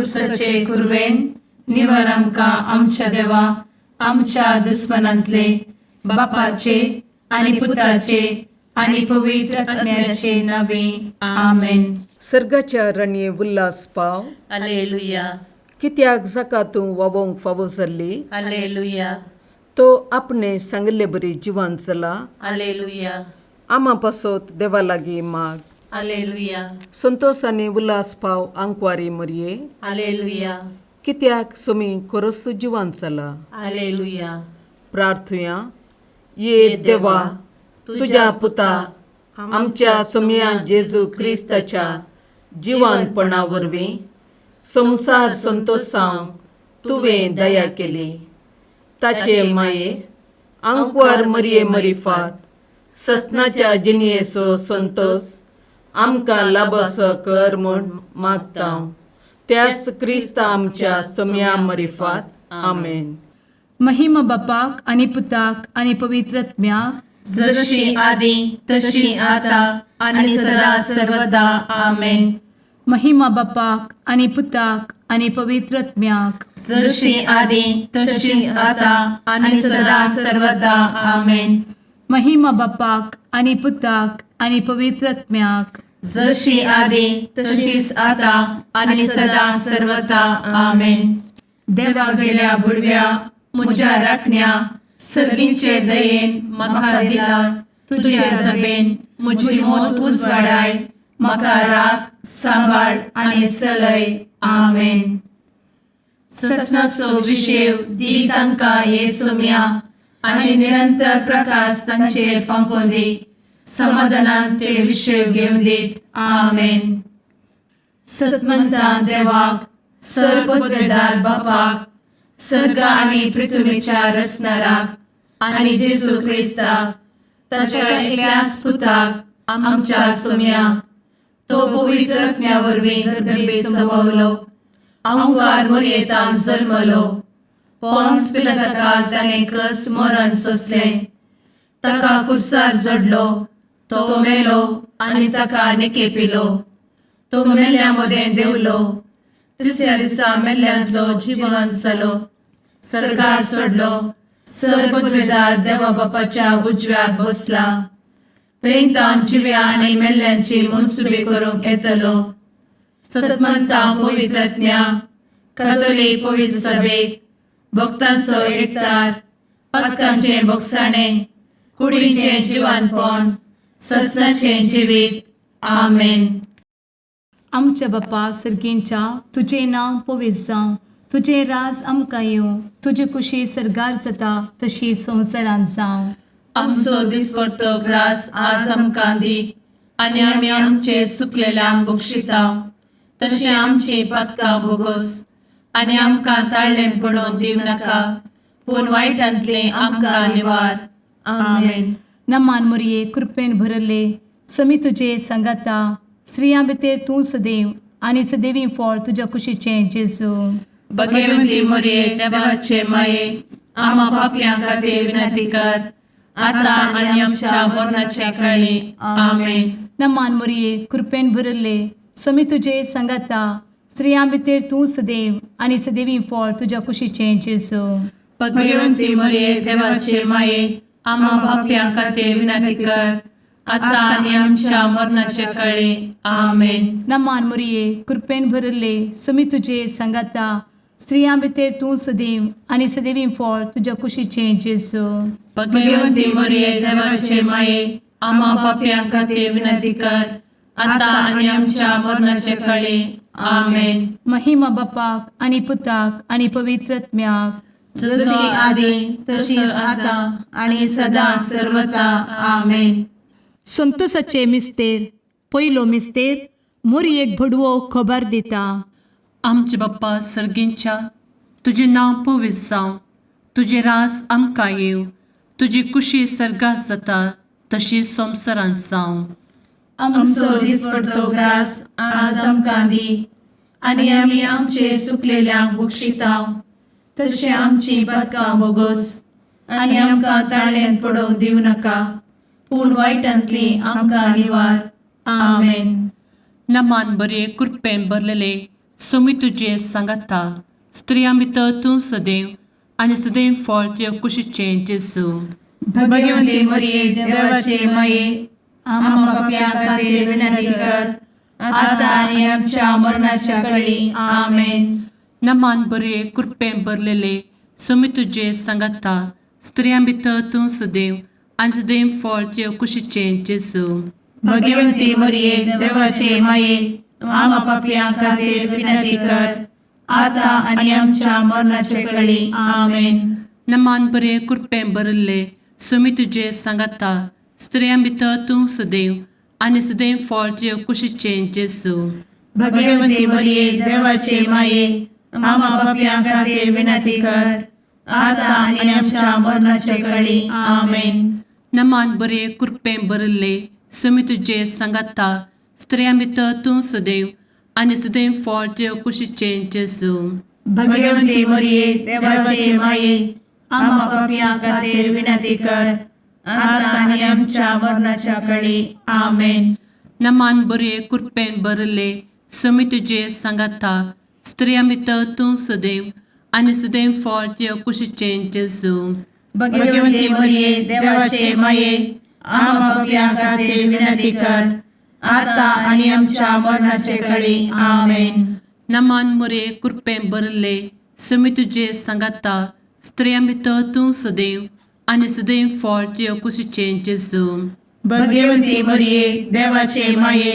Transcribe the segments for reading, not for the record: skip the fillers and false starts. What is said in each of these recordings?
कुर्साचे कुरवेन निवर आमकां आमच्या देवा आमच्या दुस्मनांतले बापाचे आनी पुताचे आनी पवित्र आत्म्याचे नावे. आमेन. सर्गाच्या रणये उल्हास पाव. अलेलुया. कित्याक जाका तूं वावोंक फावो जाल्ली, अलेलुया. तो आपणे सांगिल्ले बरी जिवान चला. अलेलुया. आमा पासत देवा लागीं माग. अलेलुया. संतोस आनी उल्हास पाव आंकवारी मरये. अलेलुया. कित्याक सोमी खरोच जिवान चला. अलेलुया. प्रार्थुया. ये देवा, तुज्या पुता आमच्या सोमया जेजू क्रिस्ताच्या जिवानपणा वरवीं संवसार संतोसांव तुवें दया केली. ताचे माये आंकवार मरये मरिफात ससनाच्या जिणयेचो संतोस आमकां लाबसो कर म्हूण मागता, त्याच क्रिस्ता आमच्या सोमया मरिफात. आमेन. महिमा बापाक आनी पुताक आनी पवित्र आत्म्याक. जशी आदी तशी आता आणि सदा सर्वदा. आमेन. महिमा बापाक आनी पुताक आनी पवित्र आत्म्याक. जशी आदी तशीच आता आणि सदा सर्वदा. आमेन. महिमा बापाक आनी पुताक आनी पवित्र आत्म्याक. जशी आदी तशीच आता आणि सदा सर्वदा. आमेन. देवा गेल्या बुडव्या म्हज्या राखण्या, सर्गींचे दयेन म्हाका दिला तुझे दबेन म्हजी मोत उजवाडाय, म्हाका राख, सांबाळ आनी चलय. आमेन. ससनाचो विशेव दी तांकां ये सोम्या आनी निरंतर प्रकाश तांचेर फांकोवन दी, समाधानान ते विशेव घेवन दीत. आमेन. सतमंता देवाक, सर्वपदवेदार बापाक, सर्ग आनी पृथ्वीच्या रचणाराक आनी जेजू क्रिस्ताक ताच्या एकल्याच पुताक आमच्या सोम्याक, तो पवित्र आत्म्या वरवीं गर्भे संभवलो, अंकार मोरयेतान जल्मलो, पोन्स पिलाताकाल ताणें कस मरण सोंसलें, ताका कुर्सार जोडलो, तो मेलो आनी ताका निकेपिलो, तो मेल्ल्या मदें देंवलो, तिसऱ्या दिसा मेल्ल्यांतलो जिवन जालो, सरकार सोडलो, सर पदवेदार देवा बापाच्या उजव्याक बसला, थंय तावन जिव्या आनी मेल्ल्यांची मनसुबी करूंक येतलो. सतमंता पवित्रज्ञा कथोलीक पवित्र सभेक, भक्तांचो एकतार, पातकांचें बोगसाणें, कुडीचें जिवानपण, ससनाचें जिवीत. आमेन. आमच्या बापा सर्गींच्या, तुजें नांव पवित्र जावं, तुजें राज आमकां येवं, तुजी कुशी सर्गार जाता तशी संवसारांत जावं. आमचो दिसपडतो ग्रास आज आमकां दी आनी आमी आमचे सुकलेल्यांक बक्षिता तशें आमची पातकां भोगोस आनी आमकां ताळ्ळें पडोवन दिवं नाका, पूण वायटांतलें आमकां निवार. आमेन. नमान मोरये, कृपेन भरले, समी तुजे सांगाता, स्त्रियां भितर तूं सदैव आनी सदैवी फळ तुज्या कुशीचें जेजू. भगवती मोरये, देवाचे माये, आमा पापयां खातीर विनंती कर, आतां आनी आमच्या मरणाच्या काळी. आमेन. नमान मोरये, कृपेन भरले, समी तुजे सांगाता, स्त्रियां भितर तूं सदैव आनी सदैवी फळ तुज्या कुशीचें जेजू. भगवंती मोरये, देवाचे माये, आमा पापयां खातीर विनंती कर, आतां आनी आमच्या मरणाच्या काळी. आमेन. नमान मोरये, कृपेन भरले, समी तुजे सांगाता, स्त्रियां भितर तूं सदैव आनी सदैवी फळ तुज्या कुशीचें जेजू. भगवंती मोरये, देवाचे माये, आमा पापयां खातीर विनंती कर, आतां आनी आमच्या मरणाच्या काळी. आमेन. महिमा बापाक आनी पुताक आनी पवित्र आत्म्याक. जशी आदी तशीच आतां आनी सदां सर्वता. आमेन. संतोषाचे मिस्तेर. पयलो मिस्तेर, मोरयेक भडवो खबर दिता. आमचे बाप्पा सर्गींच्या, तुजें नांव पवित्र जावं, तुजें रास आमकां येवं, तुजी कुशी सर्गात जाता तशी संवसारांत जावं. आमचो दिसपडतो ग्रास आज आमकां दी आनी आमी आमचे सुकलेल्यांक बक्षिता तशें आमची पातकां बोगोस आनी आमकां ताळ्ळेंत पडोवन दिवं नाका, पूण वायटांतली आमकां निवार. आमेन. नमान बरे, कृपेन भरलेले, सोमी तुजे सांगाता स्त्रियां भितर तूं सदैव आनी सदैव फळ तुजे कुशीचें जेजू. भगवंती मरिये, देवाचे माये, आम्हा पापयां खातीर विनंती कर, आता आनी आमच्या मरणाच्या कळी. आमेन. नमान बरे कृपें भरलेले, सोमी तुजे सांगाता स्त्रियां भितर तूं सदैव आनी सदैव फळ तुजे कुशीचें जेजू. भगवंती मरिये, देवाचे माये, आम्हा पापयां खातीर विनंती कर, आता आनी आमच्या मरणाच्या कळी. आमेन. नमान बरे कृपें भरिल्ले, सोमी तुजे सांगाता स्त्रियां भितर तूं सदैव आनी सदैव फळ तुजे कुशीचें जेजू. भगवंती मरिये, देवाचे माये, आम्हा पापयां खातीर विनंती कर, आता आनी आमच्या मरणाच्या कळी. आमेन. नमान बरे कृपें भरिल्ले, सोमी तुजे सांगाता स्त्रियां भितर तूं सदैव आनी सदैव फळ तुजे कुशीचें जेजू. भगवंती मरिये, देवाचे माये, आम्हा पापयां खातीर विनंती कर, आता आनी आमच्या मरणाच्या कळी. आमेन. नमान बरे कृपेन भरिल्ले, सोमी तुजे सांगाता स्त्रियां भितर तूं सदैव आनी सदैव फळ तुजे कुशीचें जेजू. भगवंती मरिये, देवाचे माये, आम्हा पापयां खातीर विनंती कर, आता आनी आमच्या मरणाचे कळी. आमेन. नमान मोरे कृपेन भरिल्ले, सोमी तुजे सांगाता स्त्रियां भितर तूं सदैव आनी सदैव फळ तुजे कुशीचें जेजू. भगवंती मरिये, देवाचे माये,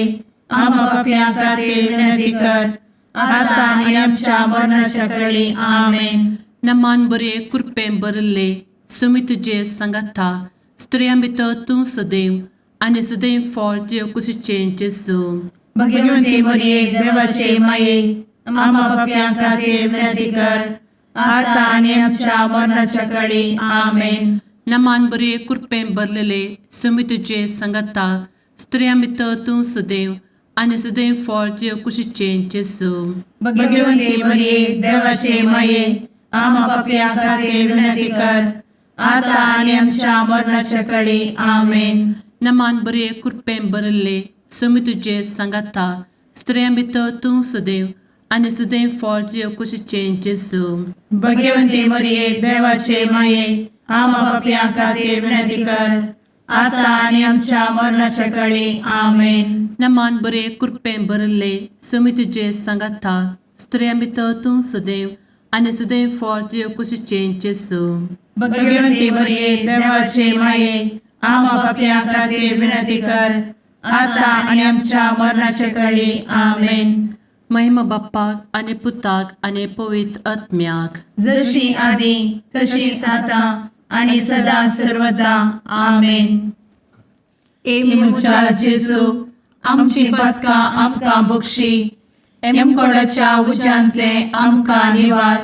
आम्हा पापयां खातीर विनंती कर, आता आनी आमच्या मरणाच्या कळी. आमेन. नमान बरे कृपेन भरिल्ले, सोमी तुजे सांगाता स्त्रियां भितर तूं सदैव आनी सदैव फळ तुजे कुशीचें जेजू. भगवंती मरिये, देवाचे माये, आम्हा पापयां खातीर विनंती कर, आता आनी आमच्या मरणाच्या कळी. आमेन. नमान बरे कृपेन भरलेले, सोमी तुजे सांगाता स्त्रियां भितर तूं सदैव आनी सदैव फळ तुजे कुशीचें जेजू. भगवंती मरिये, देवाचे माये, आम्हा पापयां खातीर विनंती कर, आता आनी आमच्या मरणाच्या कळी. आमेन. नमान बरे कृपेन भरिल्ले, सोमी तुजे सांगाता स्त्रियां भितर तूं सदैव आनी सदैव फळ तुजे कुशीचें जेजू. भगवंती मरिये, देवाचे माये, आम्हा पापयां खातीर विनंती कर, आता आनी आमच्या मरणाच्या कळी. आमेन. नमान बरे कृपेन भरिल्ले, सोमी तुजे सांगाता स्त्रियां भितर तूं सदैव आनी सदैव फळ तुजे कुशीचें जेजू. भगवंती मरिये, देवाचे माये, आम्हा पापयां खातीर विनंती कर, आता आनी आमच्या मरणाच्या कळी. आमेन. महिमा बाप्पाक आनी पुताक आनी पवित्र आत्म्याक. जशी आदी तशीच आता आणि सदा सर्वदा. आमेन. ए म्हज्या जेजू, आमची पातकां आमकां बक्षी, एमकोडाच्या उज्यांतले आमकां निवार,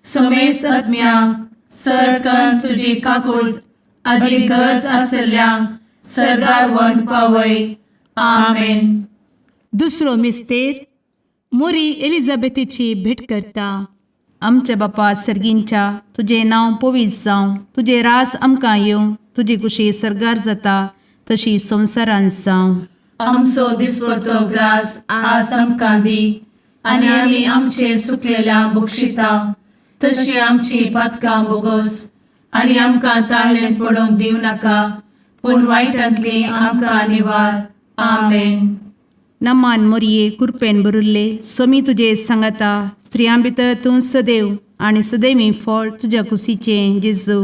समेस्त आत्म्यांक सरकन तुजी काकूट आदी गरज आसल्ल्यांक सर्गार व्हरून पावय. आमेन. दुसरो मिस्तेर मोरी एलिझाबेथीची भेट करता. आमच्या बापा सर्गींच्या, तुजें नांव पवित्र जावं, तुजें रास आमकां येवं, तुजी कुशी सर्गार जाता तशी संवसारांत जावं. आमचो दिसपडतो ग्रास आज आमकां दी, आनी आमी आमचे सुकलेल्या बक्षिता तशी आमची पातकां बोगोस, आनी आमकां ताळणें पडोवंक दिवं नाका, पूण वायटांतली आमकां निवार. आमेन. नमान मोरये, कुरपेन भरिल्ले, सोमी तुजे सांगाता, स्त्रियां भितर तूं सदैव आनी सदैवी फळ तुज्या कुशीचें जेजू.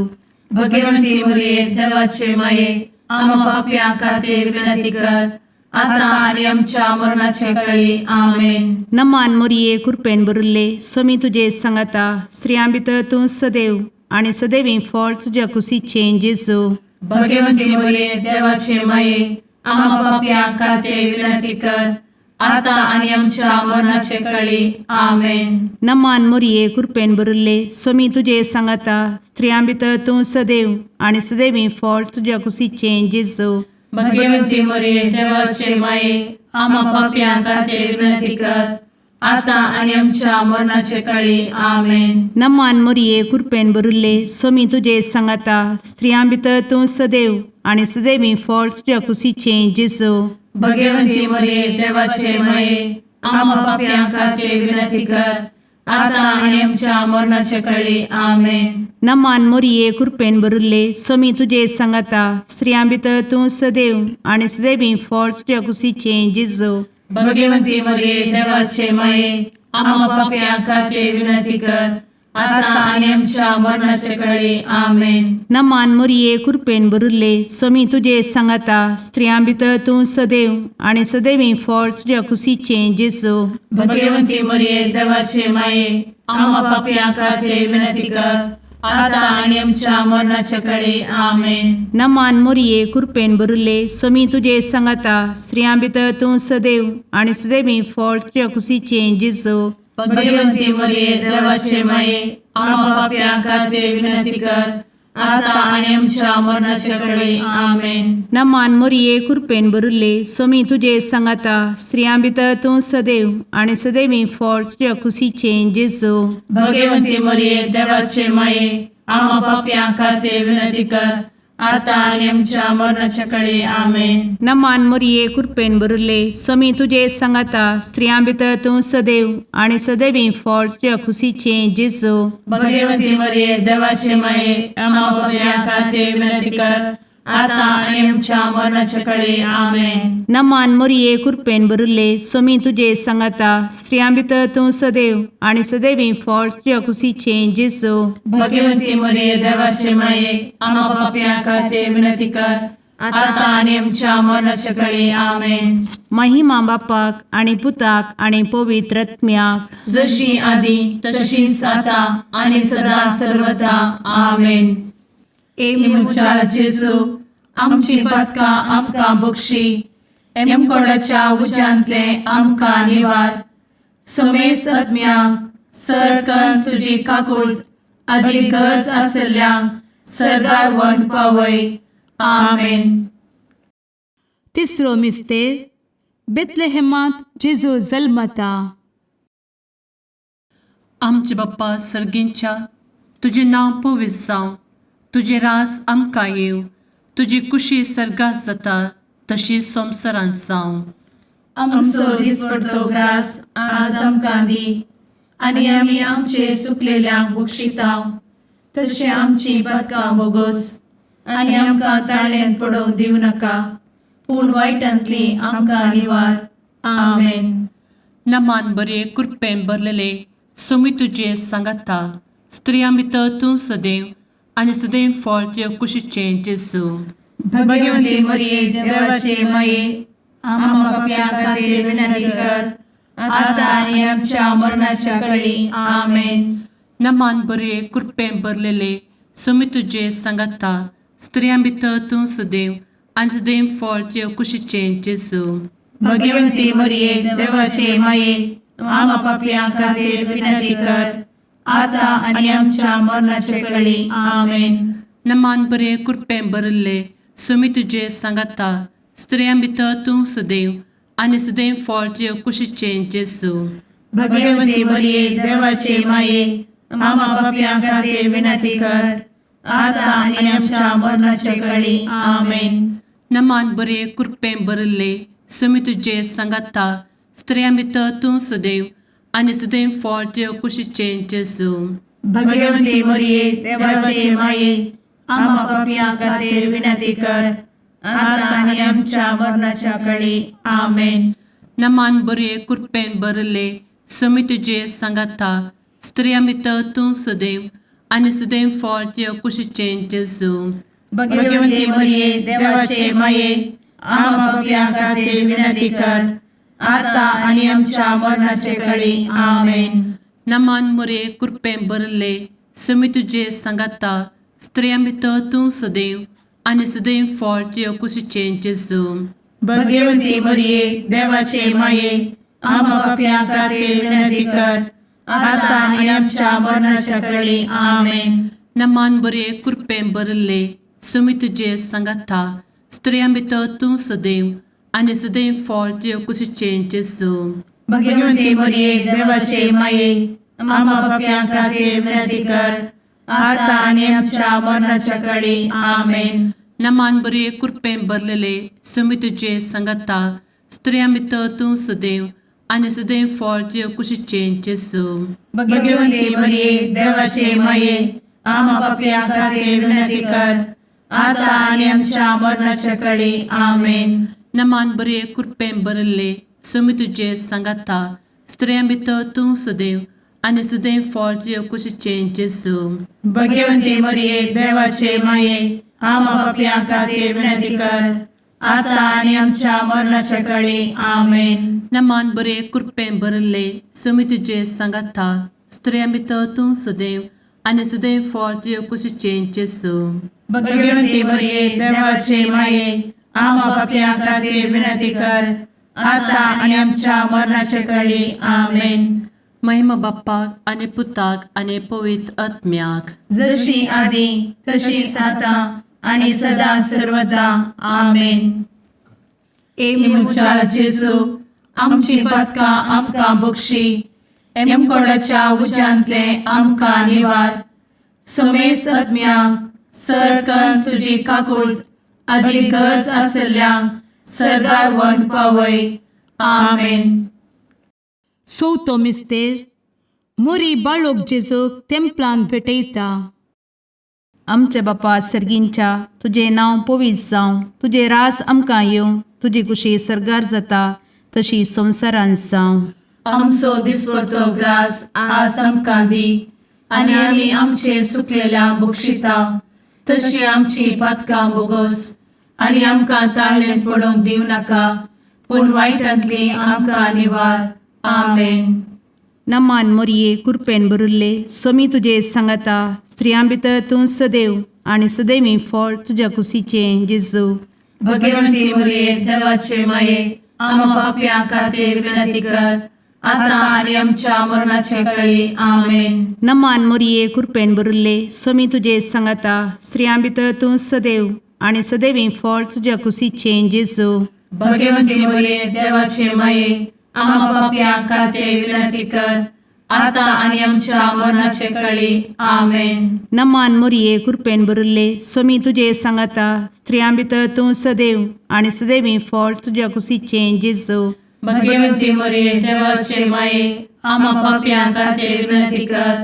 भगवंती मरिये, देवाचे माये, आम्हा पापयां खातीर विनंती कर, आता आनी आमच्या मरणाचे कळी. आमेन. नमान मोरये, कुरपेन भरिल्ले, सोमी तुजे सांगाता, स्त्रियां भितर तूं सदैव आनी सदैवी फळ तुज्या कुशीचें जेजू. भगवंती मरिये, देवाचे माये, आम्हा पापयां खातीर विनंती कर, आता आनी आमच्या मरणाचे कळी. आमेन. नमान मोरये, कुरपेन भरिल्ले, सोमी तुजे सांगाता, स्त्रियां भितर तूं सदैव आनी सदैवी फळ तुज्या कुशीचें जेजू. भगवंती मरिये, देवाचे माये, आम्हा पापयां खातीर विनंती कर, आता आनी आमच्या मरणाचे कळी. आमेन. नमान मोरये, कुरपेन भरिल्ले, सोमी तुजे सांगाता, स्त्रियां भितर तूं सदैव आनी सदैवी फळ तुज्या कुशीचें जेजू. भगवंती मरिये, देवाचे माये, आम्हा पापयां खातीर विनंती कर आतां आनी आमच्या मरणाच्या कळी. आमेन. नमान मोरये, कृपेन भरिल्ले, स्वामी तुजे सांगाता. स्त्रियां भितर तूं सदैव आनी सदैवी फळ तुज्या कुशीचें जेजू. भगवंती मरिये, देवाचे माये, आम्हा पापयां खातीर विनंती कर आतां आनी आमच्या मरणाच्या कळी. आमेन. नमान मोरये, कृपेन भरिल्ले, स्वामी तुजे सांगाता. स्त्रियां भितर तूं सदैव आनी सदैवी फळ तुज्या कुशीचें जेजू. भगवंती मरिये, देवाचे माये, आम्हा पापयां खातीर विनंती कर आतां आनी आमच्या मरणाच्या कळी. आमेन. नमान मोरये, कृपेन भरिल्ले, स्वामी तुजे सांगाता. स्त्रियां भितर तूं सदैव आनी सदैवी फळ तुज्या कुशीचें जेजू. भगवंती मरिये, देवाचे माये, आम्हा पापयां खातीर विनंती कर आतां आनी आमच्या मरणाच्या कळी. आमेन. नमान मोरये, कृपेन भरिल्ले, स्वामी तुजे सांगाता. स्त्रियां भितर तूं सदैव आनी सदैवी फळ तुज्या कुशीचें जेजू. भगवंती मरिये, देवाचे माये, आम्हा पापयां खातीर विनंती कर आतां आनी आमच्या मरणाच्या कळी. आमेन. नमान मोरये, कृपेन भरिल्ले, स्वामी तुजे सांगाता. स्त्रियां भितर तूं सदैव आनी सदैवी फळ तुज्या कुशीचें जेजू. भगवंती मरिये, देवाचे माये, आम्हा पापयां खातीर विनंती कर आतां आनी आमच्या मरणाच्या कळी. आमेन. नमान मोरये, कृपेन भरिल्ले, स्वामी तुजे सांगाता. स्त्रियां भितर तूं सदैव आनी सदैवी फळ तुज्या कुशीचें जेजू. भगवंती मरिये, देवाचे माये, आम्हा पापयां खातीर विनंती कर आतां आनी आमच्या मरणाच्या कळी. आमेन. महिमा बापाक आनी पुताक आनी पवित्र आत्म्याक. जशी आदी तशीच आता आणि सदा सर्वदा. आमेन. ए म्हज्या जेजू, आमची पातकां आमकां बक्षी, एमकोडाच्या उज्यांतले आमकां निवार, समेस्त आत्म्यांक सरकन तुजी काकूळ आदी गरज आसल्ल्यांक सर्गार व्हरून पावय. आमेन. तिसरो मिस्तेर, बेतलेहेमांत जेजू जल्मता. आमचे बाप्पा सर्गींच्या, तुजें नांव पवित्र जावं, तुजें राज आमकां येवं, तुजी कुशी सर्गात जाता तशी संवसारांत जावं. आमचो दिसपडतो ग्रास आज आमकां दी आनी आमी आमचे सुकलेल्यांक बक्षितांव तशें आमची पातकां बोगोस आनी आमकां ताळ्यांत पडोवंक दिवं नाका, पूण वायटांतली आमकां निवार. आमेन. नमान बरे, कृपेन भरलेले, सोमी तुजे सांगाता. स्त्रियां भितर तूं सदैव आनी सदैव फळ तुज्या कुशीचें जेजू. भगवंती मरिये, देवाचे माये, आम्हा पापयां खातीर विनंती कर आता आनी आमच्या मरणाच्या कळी. आमेन. नमान बरे, कृपेन भरलेले, सोमी तुजे सांगाता. स्त्रियां भितर तूं सदैव आनी सदैव फळ तुज्या कुशीचें जेजू. भगवंती मरिये, देवाचे माये, आम्हा पापयां खातीर विनंती कर आता आनी आमच्या मरणाच्या कळी. आमेन. नमान बरे, कृपेन भरिल्ले, सोमी तुजे सांगाता. स्त्रियां भितर तूं सदैव आनी सदैव फळ तुज्या कुशीचें जेजू. भगवंती मरिये, देवाचे माये, आम्हा पापयां खातीर विनंती कर आता आनी आमच्या मरणाच्या कळी. आमेन. नमान बरे, कृपेन भरिल्ले, सोमी तुजे सांगाता. स्त्रियां भितर तूं सदैव आनी सदैव फळ तुज्या कुशीचें जेजू. भगवंती मरिये, देवाचे माये, आम्हा पापयां खातीर विनंती कर आता आनी आमच्या मरणाच्या कळी. आमेन. नमान बरे, कृपेन भरिल्ले, सोमी तुजे सांगाता. स्त्रियां भितर तूं सदैव आनी सदैव फळ तुज्या कुशीचें जेजू. भगवंती मरिये, देवाचे माये, आम्हा पापयां खातीर विनंती कर आता आनी आमच्या मरणाचे कळी. आमेन. नमान मोरे, कृपेन भरिल्ले, सोमी तुजे सांगाता. स्त्रियां भितर तूं सदैव आनी सदैव फळ तुज्या कुशीचें जेजू. भगवंती मरिये, देवाचे माये, आम्हा पापयां खातीर विनंती कर आता आनी आमच्या मरणाच्या कळी. आमेन. नमान बरे, कृपेन भरिल्ले, सोमी तुजे सांगाता. स्त्रियां भितर तूं सदैव आनी सदैव फळ तुज्या कुशीचें जेजू. भगवंती मरिये, देवाचे माये, आम्हा पापयां खातीर विनंती कर आता आनी आमच्या मरणाच्या कळी. आमेन. नमान बरे, कृपेन भरलेले, सोमी तुजे सांगाता. स्त्रियां भितर तूं सदैव आनी सदैव फळ तुजे कुशीचें जेजू. भगवंती मरिये, देवाचे माये, आमा पापयां खातीर विनंती कर, आता आनी आमच्या मरणाच्या कडी. आमेन. नमान बरे कृपेन भरिल्ले, स्वामी तुजे सांगाता, स्त्रियां भितर तूं सदैव आनी सदैव फळ तुजे कुशीचें जेजू. भगवंती मरिये, देवाचे माये, आमा पापयां खातीर विनंती कर, आता आनी आमच्या मरणाच्या कडी. आमेन. नमान बरे कृपेन भरिल्ले, स्वामी तुजे सांगाता, स्त्रियां भितर तूं सदैव आनी सदैव फळ तुजे कुशीचें जेजू. भगवंती मरिये, देवाचे माये, आमा पापयां खातीर विनंती कर, आता आनी आमच्या मरणाच्या कडी. आमेन. महिमा बाप्पाक आनी पुताक आनी पवित्र आत्म्याक, जशी आदी तशीच आता आणि सदा सर्वदा. आमेन. ए म्हज्या जेजू, आमची पातकां आमकां बक्षी, एमकोडाच्या उज्यांतले आमकां निवार, समेस्त आत्म्यांक सरकन तुजी काकूळ आदी गरज आसल्ल्यांक सरगार व्हरून पावय. आमेन. चवथो मिस्तेर, मोरी बाळोक जेजूक तेंपलान भेटयता. आमच्या बापा सर्गींच्या, तुजें नांव पवित्र जावं, तुजें रास आमकां येवं, तुजी कुशी सर्गार जाता तशी संवसारांत जावं. आमचो दिसपडतो ग्रास आज आमकां दी, आनी आमी आमचे सुकलेल्या बक्षिता तशी आमची पातकां बोगस, आनी आमकां ताळणेंत पडोवंक दिवं नाका, पूण वायटांतली आमकां निवार. आमेन. नमान मोरये, कुरपेन भरिल्ले, स्वामी तुजे सांगाता, स्त्रियां भितर तूं सदैव आनी सदैवी फळ तुज्या कुशीचें जेजू. भगवंती मरिये, देवाचे माये, आमा पापयां खातीर विनंती कर, आता आनी आमच्या मरणाचे कळी. आमेन. नमान मोरये, कुरपेन भरिल्ले, स्वामी तुजे सांगाता, स्त्रियां भितर तूं सदैव आनी सदैवी फळ तुज्या कुशीचें जेजू. भगवंती मरिये, देवाचे माये, आमा पापयां खातीर विनंती कर, आता आनी आमच्या मरणाचे कळी. आमेन. नमान मोरये, कुरपेन भरिल्ले, स्वामी तुजे सांगाता, स्त्रियां भितर तूं सदैव आनी सदैवी फळ तुज्या कुशीचें जेजू. भगवंती मरिये, देवाचे माये, आमा पापयां खातीर विनंती कर,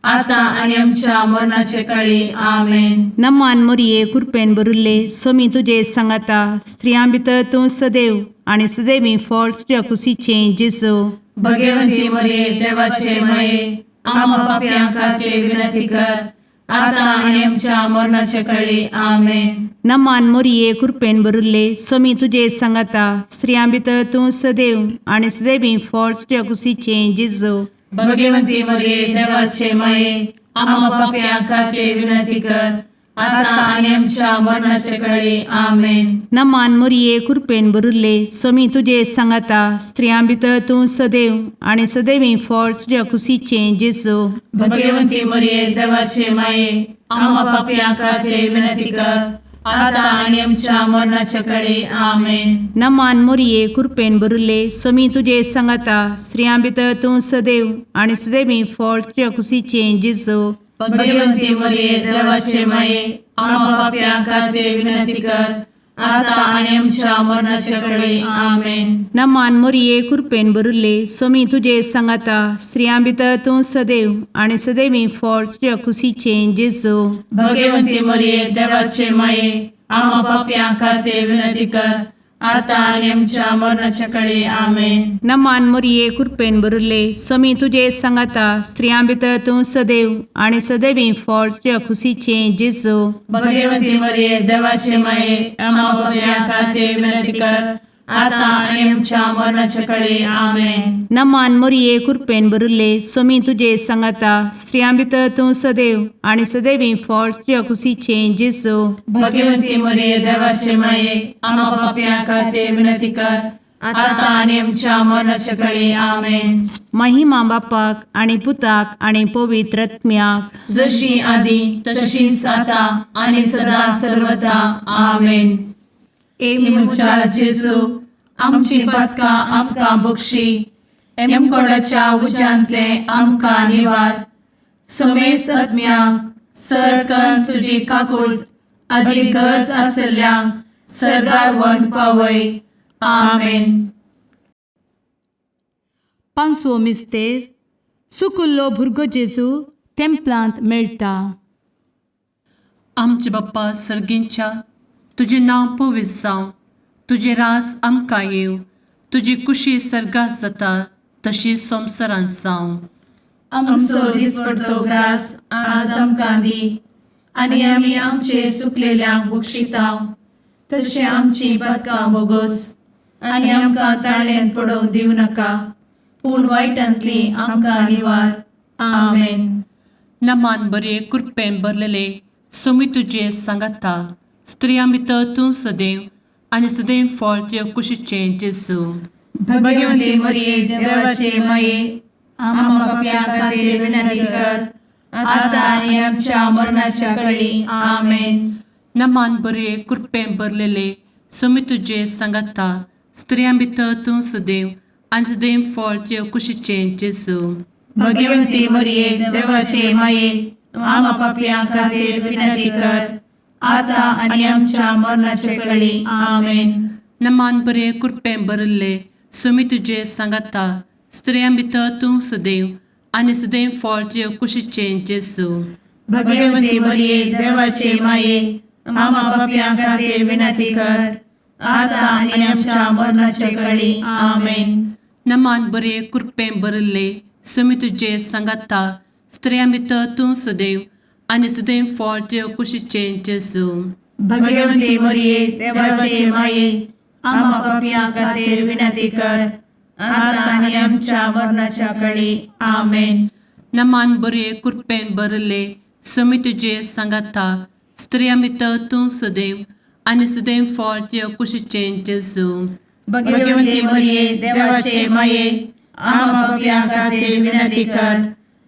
आता आनी आमच्या मरणाचे कळी. आमेन. नमान मोरये, कुरपेन भरिल्ले, स्वामी तुजे सांगाता, स्त्रियां भितर तूं सदैव आनी सदैवी फळ तुज्या कुशीचें जेजू. भगवंती मरिये, देवाचे माये, आमा पापयां खातीर विनंती कर, आता आनी आमच्या मरणाचे कळी. आमेन. नमान मोरये, कुरपेन भरिल्ले, स्वामी तुजे सांगाता, स्त्रियां भितर तूं सदैव आनी सदैवी फळ तुज्या कुशीचें जेजू. भगवंती मरिये, देवाचे माये, आमा पापयां खातीर विनंती कर, आता आनी आमच्या मरणाचे कळी. आमेन. नमान मोरये, कुरपेन भरिल्ले, स्वामी तुजे सांगाता, स्त्रियां भितर तूं सदैव आनी सदैवी फळ तुज्या कुशीचें जेजू. भगवंती मरिये, देवाचे माये, आमा पापयां खातीर विनंती कर, आता आनी आमच्या मरणाचे कळी. आमेन. नमान मोरये, कुरपेन भरिल्ले, स्वामी तुजे सांगाता, स्त्रियां भितर तूं सदैव आनी सदैवी फळ तुज्या कुशीचें जेजू. भगवंती मरिये, देवाचे माये, आमा पापयां खातीर विनंती कर, आता आनी आमच्या मरणाचे कळी. आमेन. नमान मोरये, कुरपेन भरिल्ले, स्वामी तुजे सांगाता, स्त्रियां भितर तूं सदैव आनी सदैवी फळ तुज्या कुशीचें जेजू. भगवंती मरिये, देवाचे माये, आमा पापयां खातीर विनंती कर, आता आनी आमच्या मरणाच्या कळी. आमेन. नमान मोरये, कुरपेन भरिल्ले, स्वामी तुजे सांगाता, स्त्रियां भितर तूं सदैव आनी सदैवी फळ तुज्या कुशीचें जेजू. भगवंती मरिये, देवाचे माये, आमा पापयां खातीर विनंती कर, आता आनी आमच्या मरणाच्या कळी. आमेन. नमान मोरये, कुरपेन भरिल्ले, स्वामी तुजे सांगाता, स्त्रियां भितर तूं सदैव आनी सदैवी फळ तुज्या कुशीचें जेजू. भगवंती मरिये, देवाचे माये, आमा पापयां खातीर विनंती कर, आता आनी आमच्या मरणाच्या कळी. आमेन. महिमा बापाक आनी पुताक आनी पवित्र आत्म्याक, जशी आदी तशीच आता आनी सदा सर्वदा. आमेन. ए म्हज्या जेजू, आमची पातकां आमकां बक्षी, एमकोडाच्या उज्यांतले आमकां निवार, समेस्त आत्म्यांक सरकन तुजी काकूळ आदी गरज आसल्ल्यांक सरगार व्हरून पावय. आमेन. पांचवो मिस्तेर सुकुल्लो भुरगो जेजू तेंपलांत मेळटा. आमचे बाप्पा सर्गींच्या, तुजें नांव पवित्र जावं, तुजें राज आमकां येवं, तुजी कुशी सर्गात जाता तशी संवसारांत जावं. आमचो दिसपडतो ग्रास आज आमकां दी आनी आमी आमचे सुकलेल्यांक बक्षितांव तशें आमची पातकां बोगोस आनी आमकां ताळ्यान पडोवंक दिवं नाका पूण वायटांतली आमकां निवार. आमेन. नमान बरे कृपेन भरलेले, सोमी तुजे सांगाता, स्त्रियां भितर तूं सदैव आनी सदैव फळ तुजे कुशीचें जेजू. भगवंती मरिये, देवाचे माये, आम्हा पापयां खातीर विनंती कर आता आनी आमच्या मरणाच्या कळी. आमेन. नमान बरे कृपेन भरलेले, सोमी तुजे सांगाता, स्त्रियां भितर तूं सदैव आनी सदैव फळ तुजे कुशीचें जेजू. भगवंती मरिये, देवाचे माये, आम्हा पापयां खातीर विनंती कर आता आनी आमच्या मरणाच्या कळी. आमेन. नमान बरे कृपेन भरिल्ले, सोमी तुजे सांगाता, स्त्रियां भितर तूं सदैव आनी सदैव फळ तुजे कुशीचें जेजू. भगवंती मरिये, देवाचे माये, आम्हा पापयां खातीर विनंती कर आता आनी आमच्या मरणाच्या कळी. आमेन. नमान बरे कृपेन भरिल्ले, सोमी तुजे सांगाता, स्त्रियां भितर तूं सदैव आनी सदैव फळ तुजे कुशीचें जेजू. भगवंती मरिये, देवाचे माये, आम्हा पापयां खातीर विनंती कर आता आनी आमच्या मरणाच्या कळी. आमेन. नमान बरे कृपेन भरिल्ले, सोमी तुजे सांगाता, स्त्रियां भितर तूं सदैव आनी सदैव फळ तुजे कुशीचें जेजू. भगवंती मरिये, देवाचे माये, आम्हा पापयां खातीर विनंती कर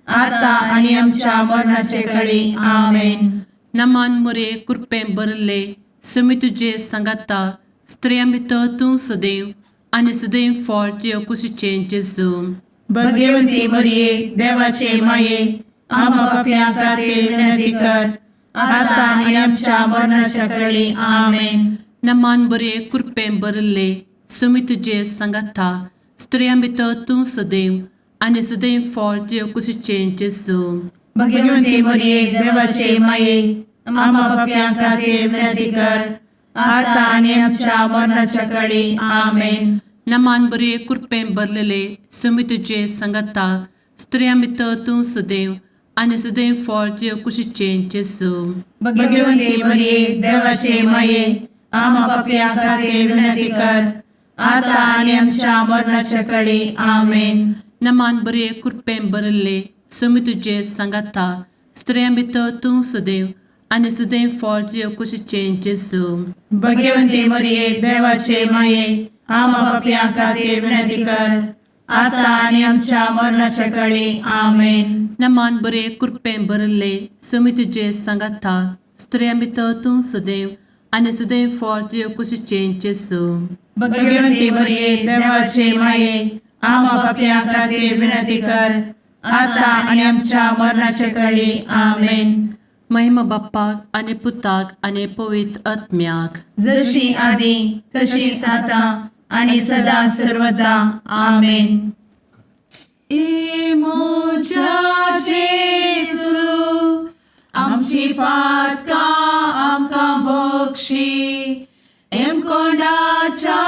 आता आनी आमच्या मरणाचे कळी. आमेन. नमान मुरे कृपेन भरिल्ले, सोमी तुजे सांगाता, स्त्रियां भितर तूं सदैव आनी सदैव फळ तुजे कुशीचें जेजू. भगवंती मरिये, देवाचे माये, आम्हा पापयां खातीर विनंती कर आता आनी आमच्या मरणाच्या कळी. आमेन. नमान बरे कृपेन भरिल्ले, सोमी तुजे सांगाता, स्त्रियां भितर तूं सदैव आनी सदैव फळ तुजे कुशीचें जेजू. भगवंती मरिये, देवाचे माये, आम्हा पापयां खातीर विनंती कर आता आनी आमच्या मरणाच्या कळी. आमेन. नमान बरे कृपेन भरलेले, सोमी तुजे सांगाता, स्त्रियां भितर तूं सदैव आनी सदैव फळ तुजे कुशीचें जेजू. भगवंती मरिये, देवाचे माये, आम्हा पापयां खातीर विनंती कर आता आनी आमच्या मरणाच्या कळी. आमेन. नमान बरे कृपेन भरिल्ले, सोमी तुजे सांगाता, स्त्रियां भितर तूं सदैव आनी सदैव फळ तुजे कुशीचें जेजू. भगवंती मरिये, देवाचे माये, आम्हा पापयां खातीर विनंती कर आता आनी आमच्या मरणाच्या कळी. आमेन. नमान बरे कृपेन भरिल्ले, सोमी तुजे सांगाता, स्त्रियां भितर तूं सदैव आनी सदैव फळ तुजे कुशीचें जेजू. भगवंती मरिये, देवाचे माये, आम्हा पापयां खातीर विनंती कर आता आनी आमच्या मरणाच्या कळी. आमेन. महिमा बाप्पाक आनी पुताक आनी पवित्र आत्म्याक, जशी आदी तशीच आता आणि सदा सर्वदा. आमेन. ए म्हज्या जेजू, आमची पातकां आमकां बक्षी, एमकोंडाच्या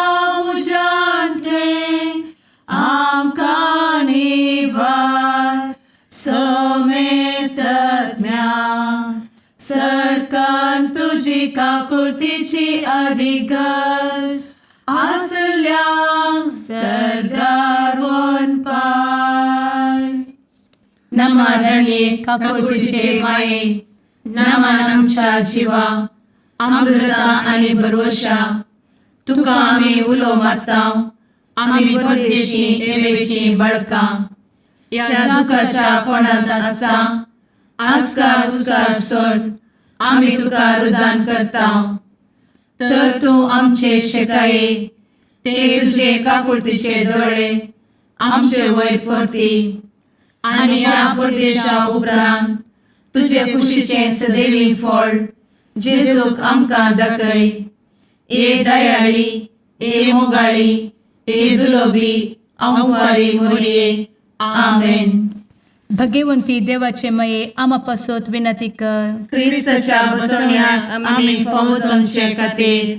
उज्यांतलें आमकां निवार, समेस्तज्ञा सरकान तुजी काकुळतीची अधिगस आसल्यांक सर्गार वनपाय. नमरणये काकुळतीचे माये, नमन आमच्या जिवा, अमृता आणि भरवशा, तुका आमी उलो मारता, आमी परदेशी एवेची बळकां, ह्या दुखाच्या कोणांत आसता आस्कार उस्कार सोड आमी तुका रुदान करता, तर तूं आमचे शेकाये ते तुजे काकुळतीचे दोळे आमचे वयर परती आनी ह्या परदेशा उपरांत तुजे कुशीचें सदैवी फळ जेजूक आमकां दाखय. ए दयाळी, ए मोगाळी, ए दुलोबी आंवकारी मोरये. आमेन. भगवंती देवाचे मये आमा पासत विनंती कर. क्रिस्ताच्या बसवण्याक आमी फावो जावचे खातीर.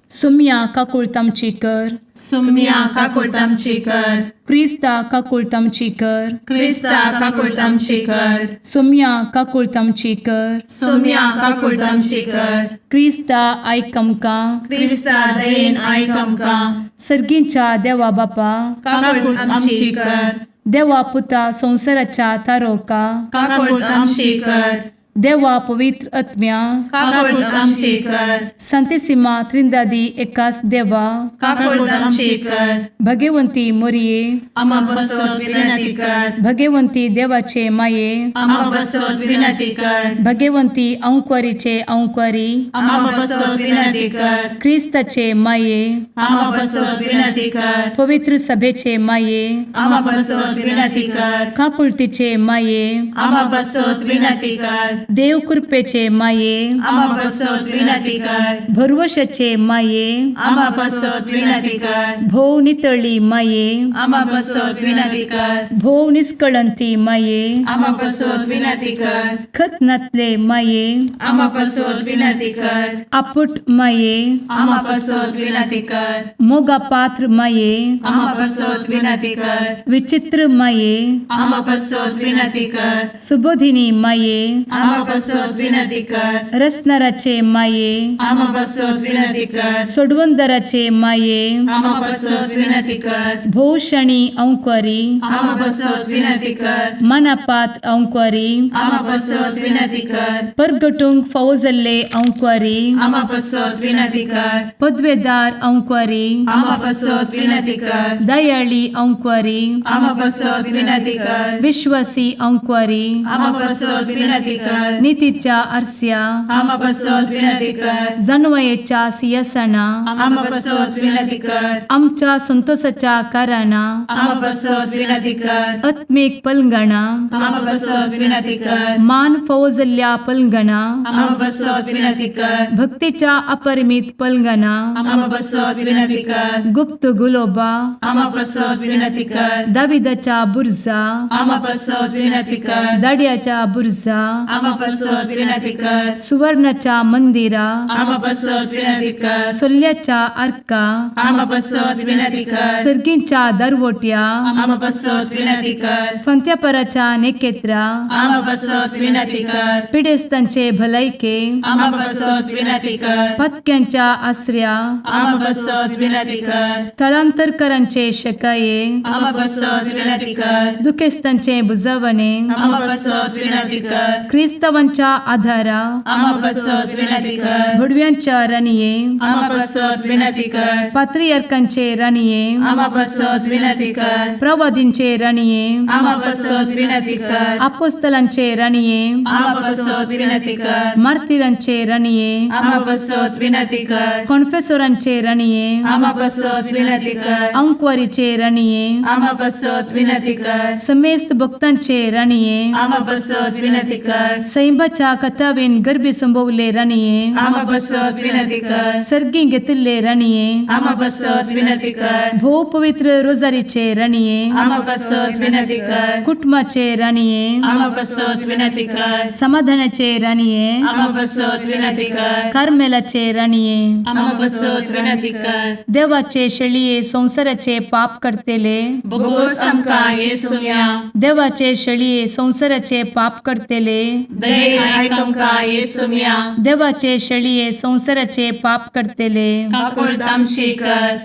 सुम्या काकुळट आमची कर. सुम्या काकुळट आमची कर. क्रिस्ता काकुळट आमची कर. क्रिस्ता काकुळट आमची कर. सुम्या काकुळट आमची कर. सुम्या काकुळट आमची कर. क्रिस्ता आयक आमकां. क्रिस्ता दयेन आयक आमकां. सर्गींच्या देवा बापा, काकुळट आमची कर. देवा पुता संवसाराच्या तारोका, काकुळट आमची कर. देवा पवित्र आत्म्या, काकुळट आमची कर. संतेसिमा त्रिंदादी एकास देवा, काकुळट आमची कर. भगवंती मोरये, आमा पासत विनंती कर. भगवंती देवाचे माये, आमा पासत विनंती कर. भगवंती अंकवारीचे अंकवारी, आमा पासत विनंती कर. क्रिस्ताचे माये, आमा पासत विनंती कर. पवित्र सभेचे माये, आमा पासत विनंती कर. काकुळतीचे माये, आमा पासत विनंती कर. देव कृपेचे माये, आमा पासत विनंती कर. भरवशाचे माये, आमा पासत विनंती कर. भोव नितळी माये, आमा पासत विनंती कर. भोव निष्कळंती माये, आमा पासत विनंती कर. खत नातले माये, आमा पासत विनंती कर. आपुट माये, आमा पासत विनंती कर. मोगा पात्र माये, आमा पासत विनंती कर. विचित्र माये, आमा पासत विनंती कर. सुबोधिनी माये, आमा पासत विनंती कर. रसनाराचे माये, आमा पासत विनंती कर. सोडवंदराचे माये, आमा पासत विनंती कर. भोवशणी अंकवारी, आमा पासत विनंती कर. मनापात्र अंकवारी, आमा पासत विनंती कर. परगटूंक फावो जाल्ले अंकवारी, आमा पासत विनंती कर. पदवेदार अंकवारी, आमा पासत विनंती कर. दयाळी अंकवारी, आमा पासत विनंती कर. विश्वासी अंकवारी, आमा पासत विनंती कर. नितीच्या आरस्या, आमा पासत विनंती कर. जानवयेच्या सियासना, आमा पासत विनंती कर. आमच्या संतोषाच्या कारणां, आमा पासत विनंती कर. आत्मीक पलंगणा, आमा पासत विनंती कर. मान फावो जाल्ल्या पलंगणा, आमा पासत विनंती कर. भक्तीच्या अपरिमित पलंगणा, आमा पासत विनंती कर. गुप्त गुलोबा, आमा पासत विनंती कर. दाविदाच्या बुर्जा, आमा पासत विनंती कर. दाड्याच्या बुर्जा, आमा पासत विनंती कर. सुवर्णाच्या मंदिरा, आमा पासत विनंती कर. सोल्ल्याच्या आर्का, आमा पासत विनंती कर. सर्गींच्या दरवट्या, आमा पासत विनंती कर. फंत्यापराच्या नेकेत्रा, आमा पासत विनंती कर. पिडेस्तांचे भलायके, आमा पासत विनंती कर. पत्क्यांच्या आसऱ्या, आमा पासत विनंती कर. थळांतरकरांचे शकाये, आमा पासत विनंती कर. दुखेस्तांचे बुजवणे, आमा पासत विनंती कर. क्रिस्तावांच्या आधारा, आमा पासत विनंती कर. भुडव्यांच्या राणये, आमा पासत विनंती कर. पात्रियार्कांचे राणये, आमा पासत विनंती कर. प्रवादींचे राणये, आमा पासत विनंती कर. आपोस्तलांचे राणये, आमा पासत विनंती कर. मार्तिरांचे राणये, आमा पासत विनंती कर. कॉन्फेसोरांचे राणये, आमा पासत विनंती कर. अंकवारीचे राणये, आमा पासत विनंती कर. समेस्त भक्तांचे राणये, आमा पासत विनंती कर. सैंबाच्या कथावेन गर्भी संभवले राणये, आमा पासत विनंती कर. सर्गी घेतिल्ले राणये, आमा पासत विनंती कर. भोव पवित्र रोजारीचे राणये, आमा पासत विनंती कर. कुटुंबाचे राणये, आमा पासत विनंती कर. समाधानाचे राणये, आमा पासत विनंती कर. कार्मेलाचे राणये, आमा पासत विनंती कर. देवाचे शेळये संवसाराचे पाप करतेले, बोगोस आमकां येसुम्या. देवाचे शेळये संवसाराचे पाप करतेले, दयेन आयक आमकां येसुम्या. देवाचे शेळये संवसाराचे पाप करतेले, काकुळट आमची कर.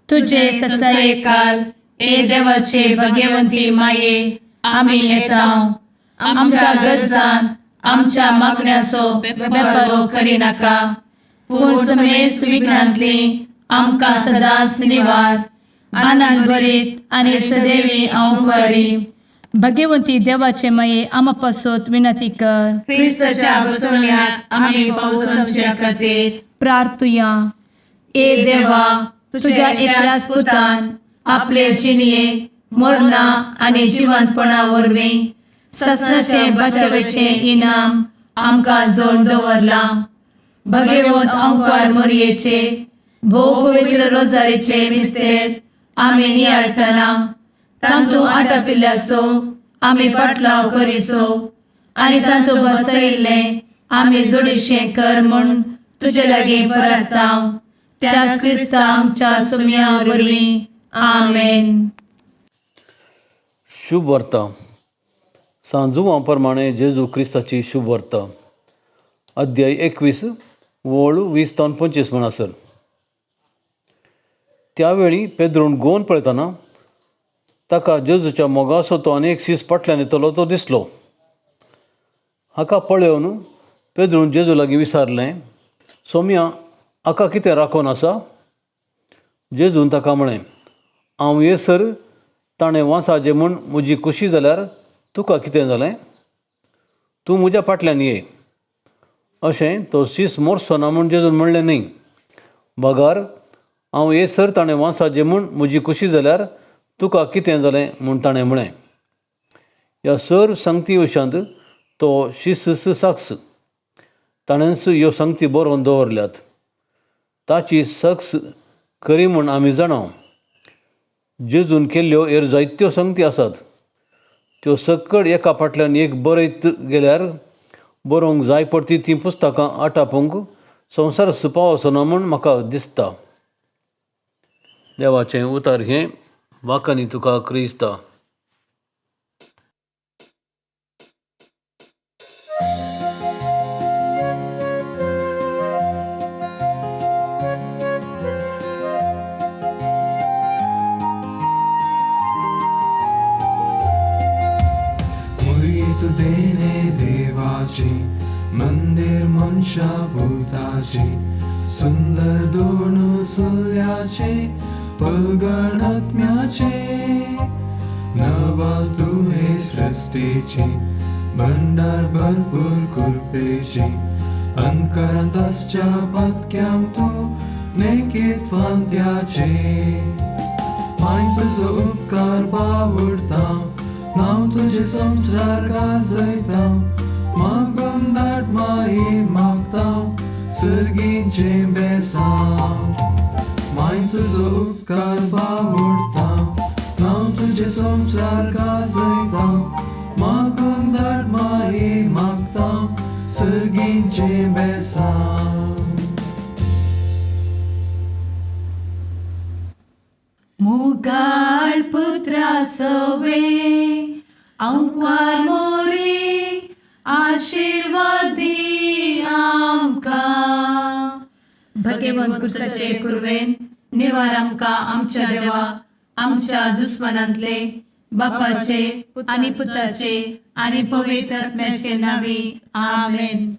तुझे ससायेकाल ए देवाचे भगवंती माये, आमी येता. आमच्या गरजान आमच्या मागण्याचो बेपारो करिनाका, पूण समेस्त विघ्नांतली आमकां सदांच निवार. आनंद भरीत आनी सदैवी अंकवारी. भगवंती देवाचे माये आमा पासत विनंती कर. क्रिस्ताच्या बसवण्याक आमी फावो समच्या खातीर. प्रार्थुया. ए देवा, तुझ्या एकल्याच पुतान आपले जिणये मरणा आनी जिवंतपणा वरवीं ससनाचें बचावेचें इनाम आमकां जोड दवरलां. भगवंत अंकार मोरयेचे भोव पवित्र रोजारीचे मिस्तेर आमी नियाळटना तांतू आटापिल्ल्याचो आमी पाटलाव करिसो आनी तांतू बसयिल्लें आमी जोडीशें कर म्हूण तुजे लागीं परताव त्याच क्रिस्ता आमच्या सुमया वरवीं. आमेन. शुभ वार्ता सांजुवा प्रमाणे जेजू क्रिस्ताची शुभ वार्ता, अध्याय 21 वळ 20 तावन 25 म्हणसर. त्यावेळी पेद्रून गोवन पळयतना ताका जेजूच्या मोगासो तो आनी एक शीस फाटल्यान येतलो तो दिसलो. हाका पळोवन पेद्रून जेजू लागीं विचारलें, सोम्या, हाका कितें राखून आसा? जेजून ताका म्हळें, हांव येसर ताणें वांसाचें म्हूण म्हजी खुशी जाल्यार तुका कितें जालें? तूं म्हज्या फाटल्यान ये. अशें तो शीस मोरचो ना म्हूण जेजून म्हणलें न्ही, बगर हांव येसर ताणें वांसाचें म्हूण म्हजी खुशी जाल्यार तुका कितें जालें म्हूण ताणें म्हळें. ह्या सर संगती विशयांत तो शीस साक्ष ताणेंच ह्यो संगती बरोवन दवरल्यात. ताची सक्स खरी म्हूण आमी जाणा. जेजून केल्ल्यो हेर जायत्यो संगती आसात, त्यो सकड एका फाटल्यान एक बरयत गेल्यार बरोवंक जाय पडटी तीं पुस्तकां आटापूंक संवसार सुपावचो ना म्हूण म्हाका दिसता. देवाचें उतर हें वाकांनी तुका क्रिस्ता. मुर्गी तू देणे देवाची मंदिर मनशा भूताची सुंदर दोन सुल्याचे पलगणात्म्याचे नवाल तू हे सृष्टीची भंडार भरपूर कृपेची अंतकरांत आसच्या पातक्यांक तू नेकीत फांत्याचे माय तुजो उपकार बावडता नांव तुजें संवसार गाजयता मागून धाड माई मागता सर्गीचें बेसांव माय तुजो उपकार बावडता नांव तुजें संवसार गाजयता मागून धाड माई मागता सर्गीचें बेसांव. मुगाळ पुत्रा सवे अंकवार मोरे आशिर्वादी आमकां. भगवंत कुर्साचे कुर्वेन निवार आमकां आमच्या देवा आमच्या दुस्मनांतले बापाचे आनी पुताचे आनी पवित्र आत्म्याचे नांवी. आमेन.